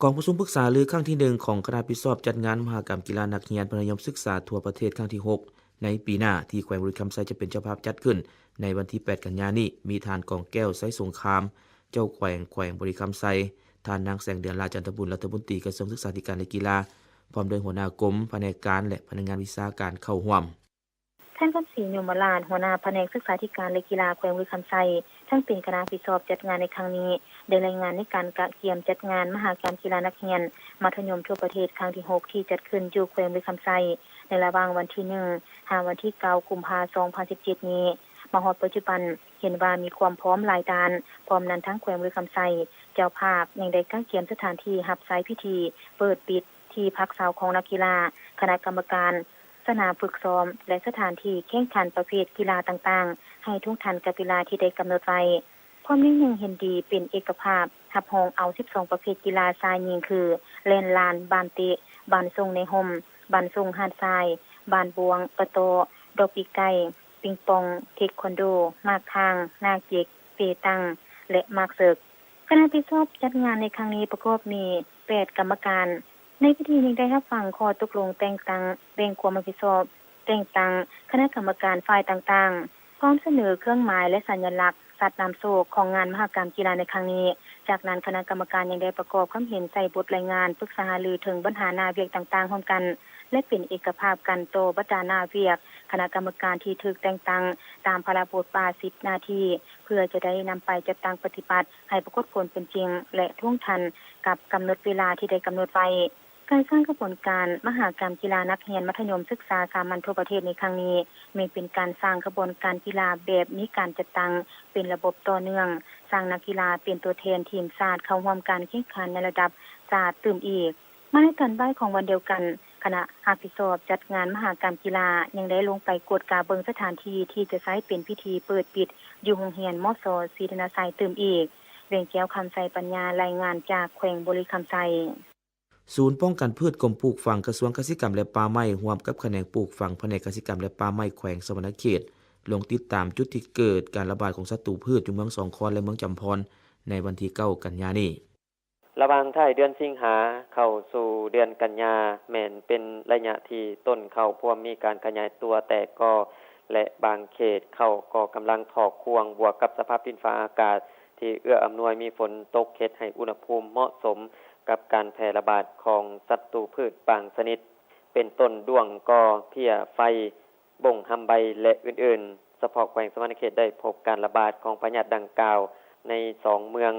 ກອງປະຊຸມປຶກສາຫາລືຄັ້ງທີໜຶ່ງຂອງຄະນະຮັບຜິດຊອບຈັດງານມະຫະກຳກິລານັກຮຽນມັດທະຍົມສຶກສາທົ່ວປະເທດຄັ້ງທີຫົກໃນປີໜ້າ ທີ່ແຂວງບໍລິຄຳໄຊຈະເປັນເຈົ້າພາບຈັດຂຶ້ນໃນວັນທີແປດກັນຍານີ້ ມີທ່ານ ກອງແກ້ວ ໄຊສົງຄາມ ເຈົ້າແຂວງແຂວງບໍລິຄຳໄຊ, ທ່ານນາງ ແສງເດືອນ ຫຼ້າຈັນທະບຸນ ລັດຖະມົນຕີກະຊວງສຶກສາທິການ ແລະ ກິລາ ພ້ອມດ້ວຍຫົວໜ້າກົມ, ພະແນກການ ແລະ ພະນັກງານວິຊາການເຂົ້າຮ່ວມ. ທ່ານ ຄຳສີ ຍົມມະລາດ ຫົວໜ້າພະແນກສຶກສາທິການ ແລະ ກິລາແຂວງບໍລິຄຳໄຊ ເຊິ່ງເປັນຄະນະຮັບຜິດຊອບຈັດງານໃນຄັ້ງນີ້ ໄດ້ລາຍງານໃນການກະກຽມຈັດງານມະຫະກຳກິລານັກຮຽນມັດທະຍົມທົ່ວປະເທດຄັ້ງທີຫົກ ທີ່ຈັດຂຶ້ນຢູ່ແຂວງບໍລິຄຳໄຊ ໃນລະຫວ່າງວັນທີໜຶ່ງ ຫາວັນທີເກົ້າ ກຸມພາ ສອງພັນສິບເຈັດນີ້. ມາຮອດປັດຈຸບັນ ເຫັນວ່າມີຄວາມພ້ອມຫຼາຍດ້ານ, ພ້ອມນັ້ນທັງແຂວງບໍລິຄຳໄຊ ເຈົ້າພາບ ຍັງໄດ້ກະກຽມສະຖານທີ່ຮັບໃຊ້ພິທີເປີດປິດ ທີ່ພັກເຊົາຂອງນັກກິລາ, ຄະນະກຳມະການ, ສະໜາມຝຶກຊ້ອມ ແລະ ສະຖານທີ່ແຂ່ງຂັນປະເພດກິລາຕ່າງໆ ໃຫ້ທົ່ງທັນກັບເວລາທີ່ໄດ້ກຳນົດໄວ້. ພ້ອມນີ້ຍັງເຫັນດີເປັນເອກະພາບ ຮັບຮອງເອົາສິບສອງປະເພດກິລາຊາຍຍິງ ຄື ແລ່ນລານ, ບານເຕະ, ບານສົ່ງໃນຮົ່ມ, ບານສົ່ງຫາດຊາຍ, ບານບ້ວງ, ປະຕໍ, ດອກປີກໄກ່, ປິງປອງ, ເທກຄວັນໂດ, ໝາກທາງ, ໜ້າເຈັກ, ເປຕັງ ແລະ ໝາກເສິກ. ຄະນະຮັບຜິດຊອບຈັດງານໃນຄັ້ງນີ້ປະກອບມີແປດກຳມະການ. ໃນພິທີຍັງໄດ້ຮັບຟັງຂໍ້ຕົກລົງແຕ່ງຕັ້ງ, ແບ່ງຄວາມຮັບຜິດຊອບ, ແຕ່ງຕັ້ງຄະນະກຳມະການຝ່າຍຕ່າງໆ, ພ້ອມສະເໜີເຄື່ອງໝາຍ ແລະ ສັນຍະລັກສັດນຳໂຊກຂອງງານມະຫະກຳກິລາໃນຄັ້ງນີ້. ຈາກນັ້ນ, ຄະນະກຳມະການຍັງໄດ້ປະກອບຄຳເຫັນໃສ່ບົດລາຍງານ, ປຶກສາຫາລືເຖິງບັນຫາໜ້າວຽກຕ່າງໆຮ່ວມກັນ ແລະ ເປັນເອກະພາບກັນຕໍ່ບັນດາໜ້າວຽກຄະນະກຳມະການທີ່ຖືກແຕ່ງຕັ້ງຕາມພາລະບົດບາດສິດໜ້າທີ່ ເພື່ອຈະໄດ້ນຳໄປຈັດຕັ້ງປະຕິບັດໃຫ້ປາກົດຜົນເປັນຈິງ ແລະ ທົ່ງທັນກັບກຳນົດເວລາທີ່ໄດ້ກຳນົດໄວ້. ການສ້າງຂະບວນການມະຫະກຳກິລານັກຮຽນມັດທະຍົມສຶກສາສາມັນທົ່ວປະເທດໃນຄັ້ງນີ້ ແມ່ນເປັນການສ້າງຂະບວນການກິລາແບບມີການຈັດຕັ້ງເປັນລະບົບຕໍ່ເນື່ອງ, ສ້າງນັກກິລາເປັນຕົວແທນທີມຊາດເຂົ້າຮ່ວມການແຂ່ງຂັນໃນລະດັບຊາດຕື່ມອີກ. ມາໃນຕອນບ່າຍຂອງວັນດຽວກັນ, ຄະນະຮັບຜິດຊອບຈັດງານມະຫະກຳກິລາ ຍັງໄດ້ລົງໄປກວດກາເບິ່ງສະຖານທີ່ທີ່ຈະໃຊ້ເປັນພິທີເປີດປິດ ຢູ່ໂຮງຮຽນ ມສ ສີທະນາໄຊ ຕື່ມອີກ. ແວງແກ້ວ ຄຳໄຊປັນຍາ ລາຍງານຈາກແຂວງບໍລິຄຳໄຊ. ສູນປ້ອງກັນພືດ ກົມປູກຝັງ ກະຊວງກະສິກຳ ແລະ ປ່າໄມ້ ຮ່ວມກັບຂະແໜງປູກຝັງ ພະແນກກະສິກຳ ແລະ ປ່າໄມ້ ແຂວງສະຫວັນນະເຂດ ລົງຕິດຕາມຈຸດທີ່ເກີດການລະບາດຂອງສັດຕູພືດ ຢູ່ເມືອງສອງຄອນ ແລະ ເມືອງຈຳພອນ ໃນວັນທີເກົ້າ ກັນຍານີ້. ລະຫວ່າງທ້າຍເດືອນສິງຫາເຂົ້າສູ່ເດືອນກັນຍາ ແມ່ນເປັນໄລຍະທີ່ຕົ້ນເຂົ້າພວມມີການຂະຫຍາຍຕົວແຕກກໍ ແລະ ບາງເຂດເຂົ້າກໍກຳລັງຖອກຮວງ, ບວກກັບສະພາບດິນຟ້າອາກາດທີ່ເອື້ອອຳນວຍມີຝົນຕົກ ເຮັດໃຫ້ອຸນຫະພູມເໝາະສົມກັບການແຜ່ລະບາດຂອງສັດຕູພືດບາງຊະນິດ ເປັນຕົ້ນດ້ວງ, ກໍ, ເພັ້ຍ, ໄຟ, ບົ້ງ, ຮຳໃບ ແລະ ອື່ນໆ. ສະເພາະແຂວງສະຫວັນນະເຂດໄດ້ພົບການລະບາດຂອງພະຍາດດັ່ງກ່າວໃນສອງເມືອງ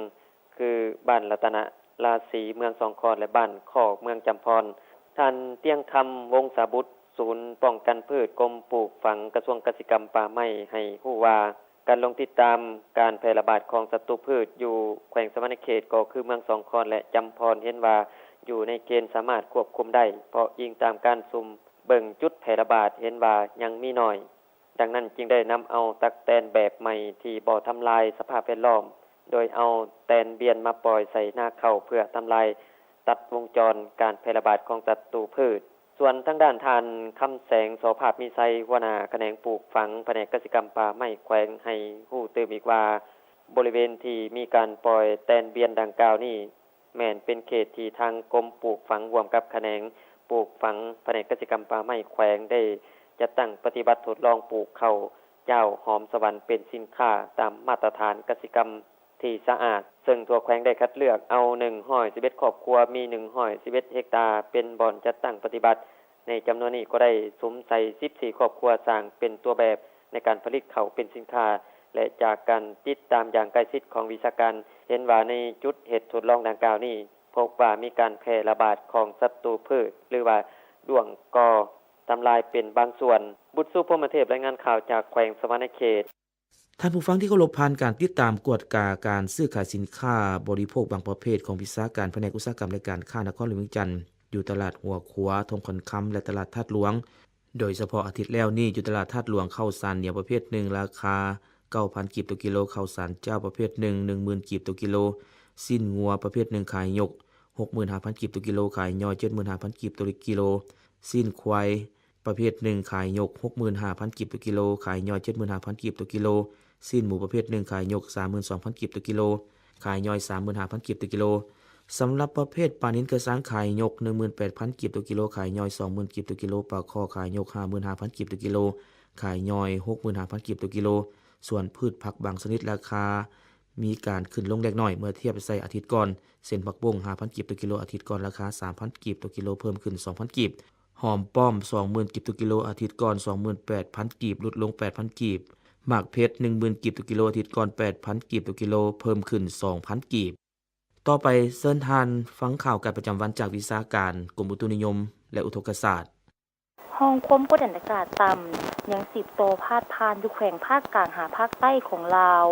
ຄື ບ້ານລັດຕະນະລາສີ ເມືອງສອງຄອນ ແລະ ບ້ານຄອກ ເມືອງຈຳພອນ. ທ່ານ ຕຽງຄຳ ວົງສາບຸດ ສູນປ້ອງກັນພືດ ກົມປູກຝັງ ກະຊວງກະສິກຳ ປ່າໄມ້ ໃຫ້ຮູ້ວ່າ ການລົງຕິດຕາມການແຜ່ລະບາດຂອງສັດຕູພືດຢູ່ແຂວງສະຫວັນນະເຂດ ກໍຄືເມືອງສອງຄອນ ແລະ ຈຳພອນ ເຫັນວ່າຢູ່ໃນເກນສາມາດຄວບຄຸມໄດ້, ເພາະອີງຕາມການສຸ່ມເບິ່ງຈຸດແຜ່ລະບາດ ເຫັນວ່າຍັງມີໜ້ອຍ. ດັ່ງນັ້ນຈຶ່ງໄດ້ນຳເອົາຕັກແຕນແບບໃໝ່ທີ່ບໍ່ທຳລາຍສະພາບແວດລ້ອມ, ໂດຍເອົາແຕນບຽນມາປ່ອຍໃສ່ນາເຂົ້າ ເພື່ອທຳລາຍຕັດວົງຈອນການແຜ່ລະບາດຂອງສັດຕູພືດ. ສ່ວນທາງດ້ານທ່ານ ຄຳແສງ ສອພາບມີໄຊ ຫົວໜ້າຂະແໜງປູກຝັງ ພະແນກກະສິກຳ ປ່າໄມ້ ແຂວງ ໃຫ້ຮູ້ຕື່ມອີກວ່າ ບໍລິເວນທີ່ມີການປ່ອຍແຕນບຽນດັ່ງກ່າວນີ້ ແມ່ນເປັນເຂດທີ່ທາງກົມປູກຝັງຮ່ວມກັບຂະແໜງປູກຝັງ ພະແນກກະສິກຳປ່າໄມ້ແຂວງ ໄດ້ຈັດຕັ້ງປະຕິບັດທົດລອງປູກເຂົ້າຈ້າວຫອມສະຫວັນເປັນສິນຄ້າຕາມມາດຕະຖານກະສິກຳທີ່ສະອາດ, ເຊິ່ງທົ່ວແຂວງໄດ້ຄັດເລືອກເອົາໜຶ່ງຮ້ອຍສິບເອັດຄອບຄົວ ມີໜຶ່ງຮ້ອຍສິບເອັດເຮັກຕາ ເປັນບ່ອນຈັດຕັ້ງປະຕິບັດ. ໃນຈຳນວນນີ້ກໍໄດ້ສຸມໃສ່ສິບສີ່ຄອບຄົວ ສ້າງເປັນຕົວແບບໃນການຜະລິດເຂົ້າເປັນສິນຄ້າ ແລະ ຈາກການຕິດຕາມຢ່າງໃກ້ຊິດຂອງວິຊາການ ເຫັນວ່າໃນຈຸດເຮັດທົດລອງດັ່ງກ່າວນີ້ ພົບວ່າມີການແຜ່ລະບາດຂອງສັດຕູພືດ ຫຼືວ່າດ້ວງກໍ່ທຳລາຍເປັນບາງສ່ວນ. ບຸດຊູ ພົມມະເທບ ລາຍງານຂ່າວຈາກແຂວງສະຫວັນນະເຂດ. ທ່ານຜູ້ຟັງທີ່ເຄົາລົບ, ຜ່ານການຕິດຕາມກວດກາການຊື້ຂາຍສິນຄ້າບໍລິໂພກບາງປະເພດຂອງວິຊາການພະແນກອຸດສາຫະກຳ ແລະ ການຄ້ານະຄອນຫຼວງວຽງຈັນ ຢູ່ຕະຫຼາດຫົວຂົວ, ທົ່ງຄຳ ແລະ ຕະຫຼາດທາດຫຼວງ, ໂດຍສະເພາະອາທິດແລ້ວນີ້ ຢູ່ຕະຫຼາດທາດຫຼວງ ເຂົ້າສານໜຽວປະເພດໜຶ່ງລາຄາເກົ້າພັນກີບຕໍ່ກິໂລ, ເຂົ້າສານຈ້າວປະເພດໜຶ່ງ ໜຶ່ງໝື່ນກີບຕໍ່ກິໂລ, ຊີ້ນງົວປະເພດໜຶ່ງຂາຍຍົກຫົກໝື່ນຫ້າພັນກີບຕໍ່ກິໂລ, ຂາຍຍ່ອຍເຈັດໝື່ນຫ້າພັນກີບຕໍ່ກິໂລ, ຊີ້ນຄວາຍ ປະເພດໜຶ່ງຂາຍຍົກຫົກໝື່ນຫ້າພັນກີບຕໍ່ກິໂລ, ຂາຍຍ່ອຍເຈັດໝື່ນຫ້າພັນກີບຕໍ່ກິໂລ, ຊີ້ນໝູປະເພດໜຶ່ງຂາຍຍົກສາມໝື່ນສອງພັນກີບຕໍ່ກິໂລ, ຂາຍຍ່ອຍສາມໝື່ນຫ້າພັນກີບຕໍ່ກິໂລ. ສຳລັບປະເພດປານິນກະຊັງຂາຍຍົກໜຶ່ງໝື່ນແປດພັນກີບຕໍ່ກິໂລ, ຂາຍຍ່ອຍສອງໝື່ນກີບຕໍ່ກິໂລ, ປາຄໍ່ຂາຍຍົກຫ້າໝື່ນຫ້າພັນກີບຕໍ່ກິໂລ, ຂາຍຍ່ອຍຫົກໝື່ນຫ້າພັນກີບຕໍ່ກິໂລ. ສ່ວນພືດຜັກບາງຊະນິດລາຄາມີການຂຶ້ນລົງເລັກນ້ອຍເມື່ອທຽບໃສ່ອາທິດກ່ອນ, ເຊັ່ນ ຜັກບົ້ງຫ້າພັນກີບຕໍ່ກິໂລ, ອາທິດກ່ອນລາຄາສາມພັນກີບຕໍ່ກິໂລ, ເພີ່ມຂຶ້ນສອງພັນກີບ. ຫອມປ້ອມສອງໝື່ນກີບຕໍ່ກິໂລ, ອາທິດກ່ອນສອງໝື່ນແປດພັນກີບ, ຫຼຸດລົງແປດພັນກີບ. ໝາກເຜັດໜຶ່ງໝື່ນກີບຕໍ່ກິໂລ, ອາທິດກ່ອນແປດພັນກີບຕໍ່ກິໂລ, ເພີ່ມຂຶ້ນສອງພັນກີບ. ຕໍ່ໄປເຊີນທ່ານຟັງຂ່າວການປະຈຳວັນຈາກວິຊາການກົມອຸຕຸນິຍົມ ແລະ ອຸທົກກະສາດ. ຮ່ອງຄວາມກົດອາກາດຕ່ຳຍັງສືບຕໍ່ພາດຜ່ານຢູ່ແຂວງພາກກາງຫາພາກໃຕ້ຂອງລາວ.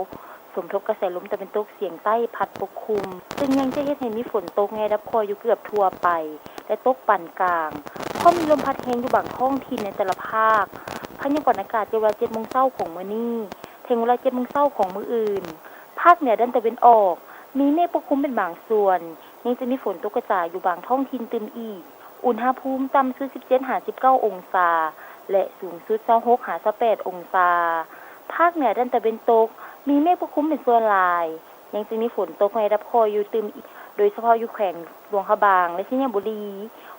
ສົມທົບກະແສລົມຕາເວັນຕົກສຽງໃຕ້ພັດປົກຄຸມ, ຊຶ່ງຍັງຈະເຮັດໃຫ້ມີຝົນຕົກໃນລະດັບຄ່ອຍຢູ່ເກືອບທົ່ວໄປ ແລະ ຕົກປານກາງ, ພ້ອມມີລົມພັດແຮງຢູ່ບາງທ້ອງຖິ່ນໃນແຕ່ລະພາກ. ພະຍາກອນອາກາດຈະເວລາເຈັດໂມງເຊົ້າຂອງມື້ນີ້ ເຖິງເວລາເຈັດໂມງເຊົ້າຂອງມື້ອື່ນ. ພາກເໜືອດ້ານຕາເວັນອອກ ມີເມກປົກຄຸມເປັນບາງສ່ວນ, ຍັງຈະມີຝົນຕົກກະຈາຍຢູ່ບາງທ້ອງຖິ່ນຕື່ມອີກ. ອຸນຫະພູມຕ່ຳສຸດສິບເຈັດຫາສິບເກົ້າອົງສາ ແລະ ສູງສຸດຊາວຫົກຫາຊາວແປດອົງສາ. ພາກເໜືອດ້ານຕາເວັນຕົກ ມີເມກປົກຄຸມເປັນສ່ວນຫຼາຍ, ຍັງຈະມີຝົນຕົກໃນລະດັບຄ່ອຍຢູ່ຕື່ມອີກ, ໂດຍສະເພາະຢູ່ແຂວງຫຼວງພະບາງ ແລະ ໄຊຍະບູລີ.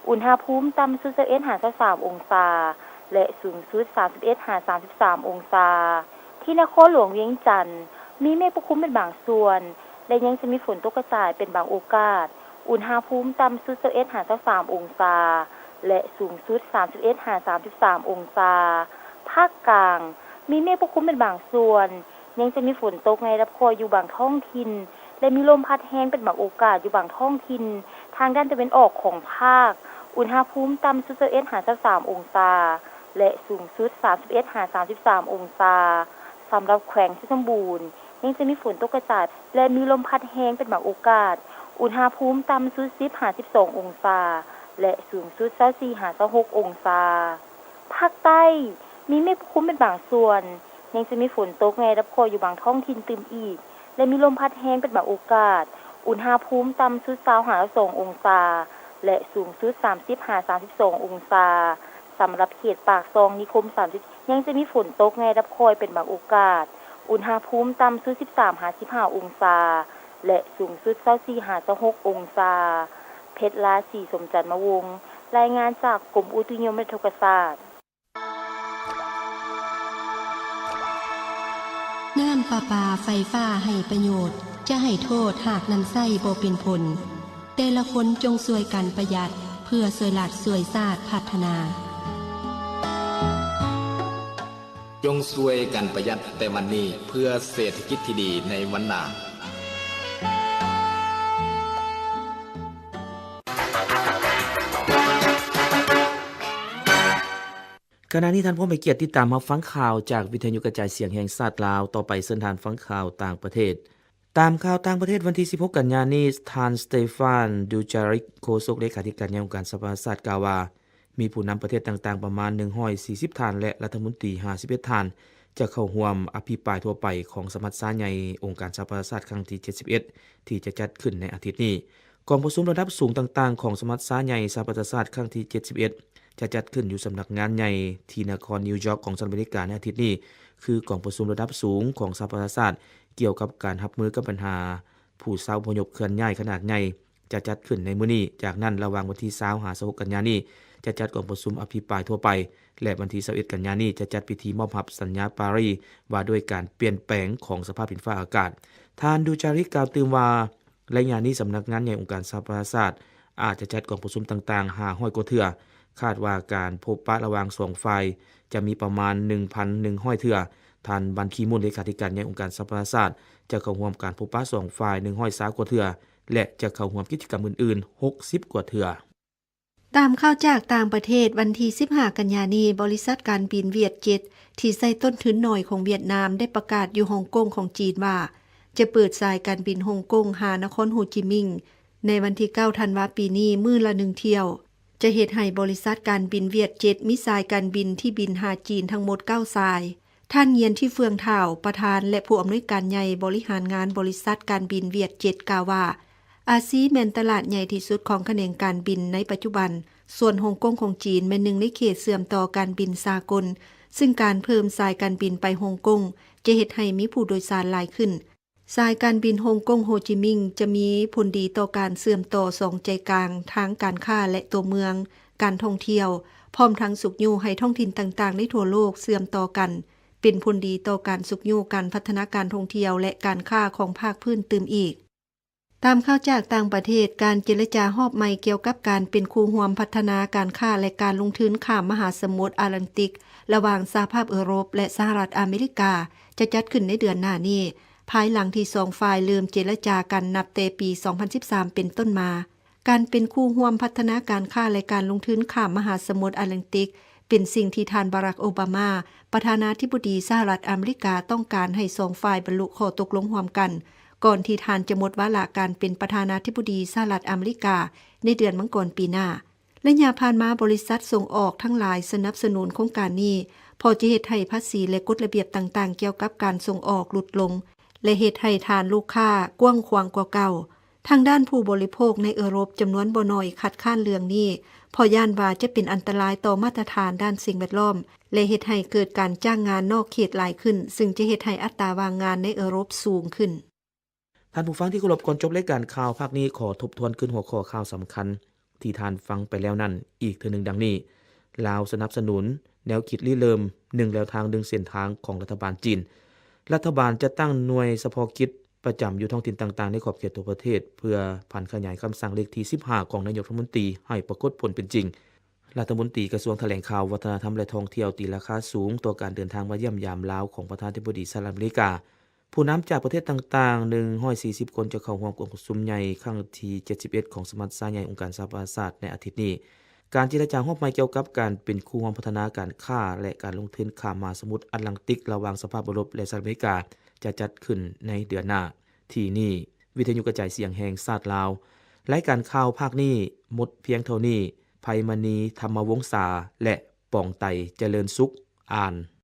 ອຸນຫະພູມຕ່ຳສຸດຊາວເອັດຫາຊາວສາມອົງສາ ແລະ ສູງສຸດສາມສິບເອັດຫາສາມສິບສາມອົງສາ. ທີ່ນະຄອນຫຼວງວຽງຈັນ ມີເມກປົກຄຸມເປັນບາງສ່ວນ ແລະ ຍັງຈະມີຝົນຕົກກະຈາຍເປັນບາງໂອກາດ. ອຸນຫະພູມຕ່ຳສຸດຊາວເອັດຫາຊາວສາມອົງສາ ແລະ ສູງສຸດສາມສິບເອັດຫາສາມສິບສາມອົງສາ. ພາກກາງ ມີເມກປົກຄຸມເປັນບາງສ່ວນ, ຍັງຈະມີຝົນຕົກໃນລະດັບຄ່ອຍຢູ່ບາງທ້ອງຖິ່ນ ແລະ ມີລົມພັດແຮງເປັນບາງໂອກາດຢູ່ບາງທ້ອງຖິ່ນທາງດ້ານຕາເວັນອອກຂອງພາກ. ອຸນຫະພູມຕ່ຳສຸດຊາວເອັດຫາຊາວສາມອົງສາ ແລະ ສູງສຸດສາມສິບເອັດຫາສາມສິບສາມອົງສາ. ສຳລັບແຂວງໄຊສົມບູນ ຍັງຈະມີຝົນຕົກກະຈາຍ ແລະ ມີລົມພັດແຮງເປັນບາງໂອກາດ. ອຸນຫະພູມຕ່ຳສຸດສິບຫາສິບສອງອົງສາ ແລະ ສູງສຸດຊາວສີ່ຫາຊາວຫົກອົງສາ. ພາກໃຕ້ ມີເມກປົກຄຸມເປັນບາງສ່ວນ, ຍັງຈະມີຝົນຕົກໃນລະດັບຄ່ອຍຢູ່ບາງທ້ອງຖິ່ນຕື່ມອີກ ແລະ ມີລົມພັດແຮງເປັນບາງໂອກາດ. ອຸນຫະພູມຕ່ຳສຸດຊາວຫາຊາວສອງອົງສາ ແລະ ສູງສຸດສາມສິບຫາສາມສິບສອງອົງສາ. ສຳລັບເຂດປາກຊ່ອງນິຄົມສາມສິບ ຍັງຈະມີຝົນຕົກໃນລະດັບຄ່ອຍເປັນບາງໂອກາດ. ອຸນຫະພູມຕ່ຳສຸດສິບສາມຫາສິບຫ້າອົງສາ ແລະ ສູງສຸດຊາວສີ່ຫາຊາວຫົກອົງສາ. ເພັດລາ ສີສົມຈັນມະວົງ ລາຍງານຈາກກົມອຸຕຸນິຍົມ ແລະ ອຸທົກກະສາດ. ນ້ຳປະປາໄຟຟ້າໃຫ້ປະໂຫຍດ, ຈະໃຫ້ໂທດຫາກນຳໃຊ້ບໍ່ເປັນຜົນ. ແຕ່ລະຄົນຈົ່ງຊ່ວຍກັນປະຢັດ ເພື່ອຊ່ວຍລັດຊ່ວຍຊາດພັດທະນາ. ຈົ່ງຊ່ວຍກັນປະຢັດແຕ່ວັນນີ້ ເພື່ອເສດຖະກິດທີ່ດີໃນວັນໜ້າ. ຂະນະນີ້ທ່ານຜູ້ໃດກຽດຕິດຕາມຮັບຟັງຂ່າວຈາກວິທະຍຸກະຈາຍສຽງແຫ່ງຊາດລາວ. ຕໍ່ໄປເຊີນທ່ານຟັງຂ່າວຕ່າງປະເທດ. ຕາມຂ່າວຕ່າງປະເທດ ວັນທີສິບຫົກກັນຍານີ້, ທ່ານ Stefan Dujarric ໂຄສົກເລຂາທິການໃຫຍ່ອົງການສະຫະປະຊາຊາດ ກ່າວວ່າ ມີຜູ້ນຳປະເທດຕ່າງໆປະມານໜຶ່ງຮ້ອຍສີ່ສິບທ່ານ ແລະ ລັດຖະມົນຕີຫ້າສິບເອັດທ່ານ ຈະເຂົ້າຮ່ວມອະພິປາຍທົ່ວໄປຂອງສະມັດຊາໃຫຍ່ອົງການສະຫະປະຊາຊາດຄັ້ງທີເຈັດສິບເອັດ ທີ່ຈະຈັດຂຶ້ນໃນອາທິດນີ້. ກອງປະຊຸມລະດັບສູງຕ່າງໆຂອງສະມັດຊາໃຫຍ່ສະຫະປະຊາຊາດຄັ້ງທີເຈັດສິບເອັດ ຈະຈັດຂຶ້ນຢູ່ສຳນັກງານໃຫຍ່ທີ່ນະຄອນນິວຢອກຂອງສະຫະລັດອາເມລິກາໃນອາທິດນີ້ ຄືກອງປະຊຸມລະດັບສູງຂອງສະຫະປະຊາຊາດກ່ຽວກັບການຮັບມືກັບບັນຫາຜູ້ຊາວອະພະຍົບເຄື່ອນຍ້າຍຂະໜາດໃຫຍ່ ຈະຈັດຂຶ້ນໃນມື້ນີ້. ຈາກນັ້ນ, ລະຫວ່າງວັນທີຊາວຫາຊາວຫົກກັນຍານີ້ ຈະຈັດກອງປະຊຸມອະພິປາຍທົ່ວໄປ ແລະ ວັນທີຊາວເອັດກັນຍານີ້ ຈະຈັດພິທີມອບຮັບສັນຍາປາຣີ ວ່າດ້ວຍການປ່ຽນແປງຂອງສະພາບດິນຟ້າອາກາດ. ທ່ານ ດູຈາຣິກ ກ່າວຕື່ມວ່າ ໄລຍະນີ້ສຳນັກງານໃຫຍ່ອົງການສະຫະປະຊາຊາດອາດຈະຈັດກອງປະຊຸມຕ່າງໆຫ້າຮ້ອຍກວ່າເທື່ອ. ຄາດວ່າການພົບປະລະຫວ່າງສອງຝ່າຍຈະມີປະມານໜຶ່ງພັນໜຶ່ງຮ້ອຍເທື່ອ, ທ່ານ ບັນ ຄີມູນ ເລຂາທິການໃຫຍ່ອົງການສະຫະປະຊາຊາດ ຈະເຂົ້າຮ່ວມການພົບປະສອງຝ່າຍ ໜຶ່ງຮ້ອຍຊາວກວ່າເທື່ອ ແລະ ຈະເຂົ້າຮ່ວມກິດຈະກຳອື່ນໆ ຫົກສິບກວ່າເທື່ອ. ຕາມຂ່າວຈາກຕ່າງປະເທດ, ວັນທີສິບຫ້າ ກັນຍານີ້, ບໍລິສັດການບິນຫວຽດເຈັດ ທີ່ໃຊ້ຕົ້ນທຶນໜ້ອຍຂອງຫວຽດນາມ ໄດ້ປະກາດຢູ່ຮົງກົງຂອງຈີນວ່າ ຈະເປີດສາຍການບິນຮົງກົງຫານະຄອນໂຮຈິມິງ ໃນວັນທີເກົ້າ ທັນວາ ປີນີ້, ມື້ລະໜຶ່ງຖ້ຽວ. ຈະເຮັດໃຫ້ບໍລິສັດການບິນຫວຽດເຈັດ ມີສາຍການບິນທີ່ບິນຫາຈີນທັງໝົດເກົ້າສາຍ. ທ່ານ ຫງຽນ ທີເຟືອງ ທ້າວ, ປະທານ ແລະ ຜູ້ອຳນວຍການໃຫຍ່ບໍລິຫານງານບໍລິສັດການບິນຫວຽດເຈັດ ກ່າວວ່າ ອາຊີແມ່ນຕະຫຼາດໃຫຍ່ທີ່ສຸດຂອງຂະແໜງການບິນໃນປັດຈຸບັນ, ສ່ວນຮົງກົງຂອງຈີນແມ່ນໜຶ່ງໃນເຂດເຊື່ອມຕໍ່ການບິນສາກົນ, ຊຶ່ງການເພີ່ມສາຍການບິນໄປຮົງກົງ ຈະເຮັດໃຫ້ມີຜູ້ໂດຍສານຫຼາຍຂຶ້ນ. ສາຍການບິນຮົງກົງໂຮຈິມິງ ຈະມີຜົນດີຕໍ່ການເຊື່ອມຕໍ່ສອງໃຈກາງທາງການຄ້າ ແລະ ຕົວເມືອງ, ການທ່ອງທ່ຽວ, ພ້ອມທັງຊຸກຍູ້ໃຫ້ທ້ອງຖິ່ນຕ່າງໆໃນທົ່ວໂລກເຊື່ອມຕໍ່ກັນ, ເປັນຜົນດີຕໍ່ການຊຸກຍູ້ການພັດທະນາການທ່ອງທ່ຽວ ແລະ ການຄ້າຂອງພາກພື້ນຕື່ມອີກ. ຕາມຂ່າວຈາກຕ່າງປະເທດ, ການເຈລະຈາຮອບໃໝ່ກ່ຽວກັບການເປັນຄູ່ຮ່ວມພັດທະນາການຄ້າ ແລະ ການລົງທຶນຂ້າມມະຫາສະໝຸດອາດແລນຕິກ ລະຫວ່າງສະຫະພາບເອີຣົບ ແລະ ສະຫະລັດອາເມລິກາ ຈະຈັດຂຶ້ນໃນເດືອນໜ້ານີ້, ພາຍຫຼັງທີ່ສອງຝ່າຍເລີ່ມເຈລະຈາກັນນັບແຕ່ປີສອງພັນສິບສາມເປັນຕົ້ນມາ. ການເປັນຄູ່ຮ່ວມພັດທະນາການຄ້າ ແລະ ການລົງທຶນຂ້າມມະຫາສະໝຸດອາດແລນຕິກ ເປັນສິ່ງທີ່ທ່ານ ບາຣັກ ໂອບາມາ, ປະທານາທິບໍດີສະຫະລັດອາເມລິກາ ຕ້ອງການໃຫ້ສອງຝ່າຍບັນລຸຂໍ້ຕົກລົງຮ່ວມກັນ ກ່ອນທີ່ທ່ານຈະໝົດວາລະການເປັນປະທານາທິບໍດີສະຫະລັດອາເມລິກາ ໃນເດືອນມັງກອນປີໜ້າ. ໄລຍະຜ່ານມາ, ບໍລິສັດສົ່ງອອກທັງຫຼາຍສະໜັບສະໜູນໂຄງການນີ້, ເພາະຈະເຮັດໃຫ້ພາສີ ແລະ ກົດລະບຽບຕ່າງໆກ່ຽວກັບການສົ່ງອອກຫຼຸດລົງ ແລະ ເຮັດໃຫ້ຖານລູກຄ້າກວ້າງຂວາງກວ່າເກົ່າ. ທາງດ້ານຜູ້ບໍລິໂພກໃນເອີຣົບຈຳນວນບໍ່ໜ້ອຍຄັດຄ້ານເລື່ອງນີ້, ເພາະຢ້ານວ່າຈະເປັນອັນຕະລາຍຕໍ່ມາດຕະຖານດ້ານສິ່ງແວດລ້ອມ ແລະ ເຮັດໃຫ້ເກີດການຈ້າງງານນອກເຂດຫຼາຍຂຶ້ນ, ຊຶ່ງຈະເຮັດໃຫ້ອັດຕາວ່າງງານໃນເອີຣົບສູງຂຶ້ນ. ທ່ານຜູ້ຟັງທີ່ເຄົາລົບ, ກ່ອນຈົບລາຍການຂ່າວພາກນີ້, ຂໍທົບທວນຄືນຫົວຂໍ້ຂ່າວສຳຄັນທີ່ທ່ານຟັງໄປແລ້ວນັ້ນອີກເທື່ອໜຶ່ງ ດັ່ງນີ້. ລາວສະໜັບສະໜູນແນວຄິດລິເລີ່ມ ໜຶ່ງແນວທາງ ໜຶ່ງເສັ້ນທາງ ຂອງລັດຖະບານຈີນ. ລັດຖະບານຈັດຕັ້ງໜ່ວຍສະເພາະກິດປະຈຳຢູ່ທ້ອງຖິ່ນຕ່າງໆໃນຂອບເຂດທົ່ວປະເທດ ເພື່ອຜັນຂະຫຍາຍຄຳສັ່ງເລກທີສິບຫ້າຂອງນາຍົກລັດຖະມົນຕີໃຫ້ປາກົດຜົນເປັນຈິງ. ລັດຖະມົນຕີກະຊວງຖະແຫຼງຂ່າວ, ວັດທະນະທຳ ແລະ ທ່ອງທ່ຽວ ຕີລາຄາສູງຕໍ່ການເດີນທາງມາຢ້ຽມຢາມລາວຂອງປະທານາທິບໍດີສະຫະລັດອາເມລິກາ. ຜູ້ນຳຈາກປະເທດຕ່າງໆ ໜຶ່ງຮ້ອຍສີ່ສິບຄົນ ຈະເຂົ້າຮ່ວມກອງປະຊຸມໃຫຍ່ຄັ້ງທີເຈັດສິບເອັດຂອງສະມັດຊາໃຫຍ່ອົງການສະຫະປະຊາຊາດໃນອາທິດນີ້. ການເຈລະຈາຮອບໃໝ່ກ່ຽວກັບການເປັນຄູ່ຮ່ວມພັດທະນາການຄ້າ ແລະ ການລົງທຶນຂ້າມມະຫາສະໝຸດອາດແລນຕິກລະຫວ່າງສະຫະພາບເອີຣົບ ແລະ ສະຫະລັດອາເມລິກາ ຈະຈັດຂຶ້ນໃນເດືອນໜ້າ. ທີ່ນີ້ ວິທະຍຸກະຈາຍສຽງແຫ່ງຊາດລາວ. ລາຍການຂ່າວພາກນີ້ໝົດພຽງເທົ່ານີ້. ໄພມະນີ ທຳມະວົງສາ ແລະ ປອງໄຕ ຈະເລີນສຸກ ອ່ານ.